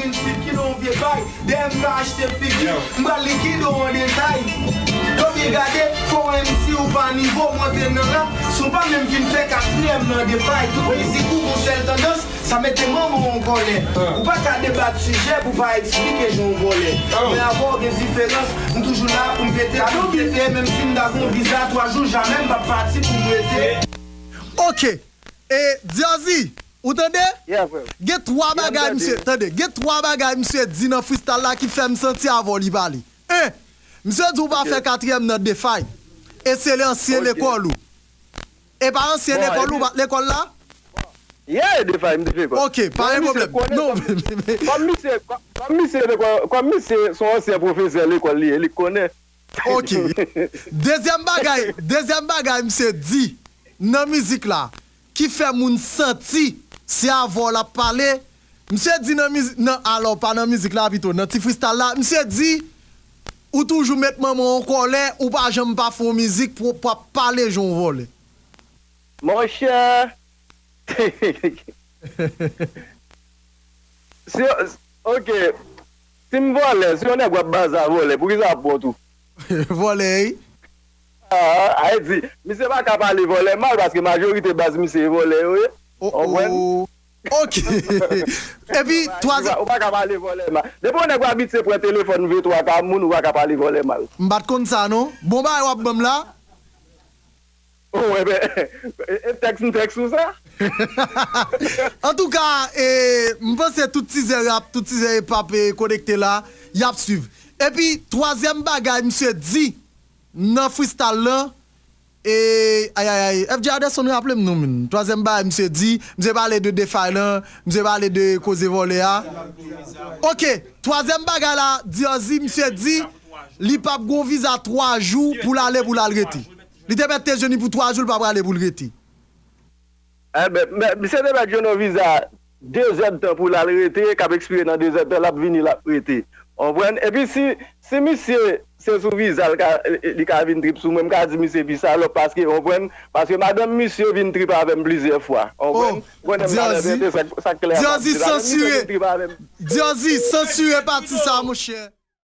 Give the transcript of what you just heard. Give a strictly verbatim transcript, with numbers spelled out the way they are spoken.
M swiv ki nan yon vye bay, dèyè m ka achte figi, m pral likide w an detay. Yo byen gade, fò w M C ou pa nivo, monte nan rap, si w pa menm vin fè katriyèm nan defay. Tout mizik ou gon sèl tandans, sa mete manman w an kòlè. Ou pa ka debat sijè pou pa eksplike jan w vòlè. Men avè w gen diferans, m toujou la pou m pete, pou m pete, menm si m ta gon viza twa jou, jamè m p ap pati pou m rete. Ok. E, Diazi, ou tande? Yeah, frè. Gen twa bagay, misye, tande, gen twa bagay misye di nan freestyle la ki fè m santi avè w li pale. En, misye di ou pa fè katriyèm nan defay. E se le ansyen lekòl ou. E pa ansyen lekòl ou, lekòl la? Yeah, defay, m te fè lekòl. Ok, pa gen pwoblèm. Non, kòm misye, kòm misye, kòm misye se yon ansyen pwofesè lekòl li ye, li konnen. Ok. Dezyèm bagay, dezyèm bagay misye di nan mizik la ki fè moun santi se avè w l ap pale. Misye di nan mizik, nan, alò, pa nan mizik la pito, nan ti freestyle la, misye di ou toujou met manman w an kòlè, ou pa janm pa fè yon mizik pou, pou ap pale jan w vòlè. Monchè, si, ok, si m vòlè, si yon nèg w ap baze a vòlè, poukisa w ap pran tou? Vòlè, wi. Ah, a di, misye pa ka pale vòlè mal, paske majorite baz misye e vòlè yo ye. Oh, oh. Ok. Epi, twazyèm. Ou pa ka pale vòlè mal. Depi yon nèg w abitye pran telefòn V twa ka moun, ou pa ka pale vòlè mal. M pa t konn sa, non. Bon bagay w ap ban m la. Oh, enben, e, e tèks m tèks ou sa? Antouka, e, m panse tout tizè rap, tout tizè hip hop e konekte la, y ap swiv. Epi, twazyèm bagay misye di nan freestyle lan, e, ay, ay, ay, F J Aderson raple m non, menn. Twazyèm bagay misye di, misye pale de defay lan, misye pale de koze vòlè a. Ok, twazyèm bagay la, Diazi, misye di, li p ap gon viza twa jou pou l ale, pou l al rete. Li te mèt te jwenn li pou twa jou, li pa prale pou l rete. Enben, men, misye te mèt jwenn yon viza de zèdtan pou l al rete, k ap ekspire nan de zèdtan, l ap vini, l ap rete. Konprann? Epi si, si misye se sou viza l ka, li ka vin trip sou mwen, m ka di misye pi salòp, paske, konprann? Paske madanm misye vin trip avè m plizyè fwa. Konprann? Oh, Diazi, sa, sa k klè a m ap di la, madanm misye vin trip avè m. Diazi, sansire pati sa, monchè.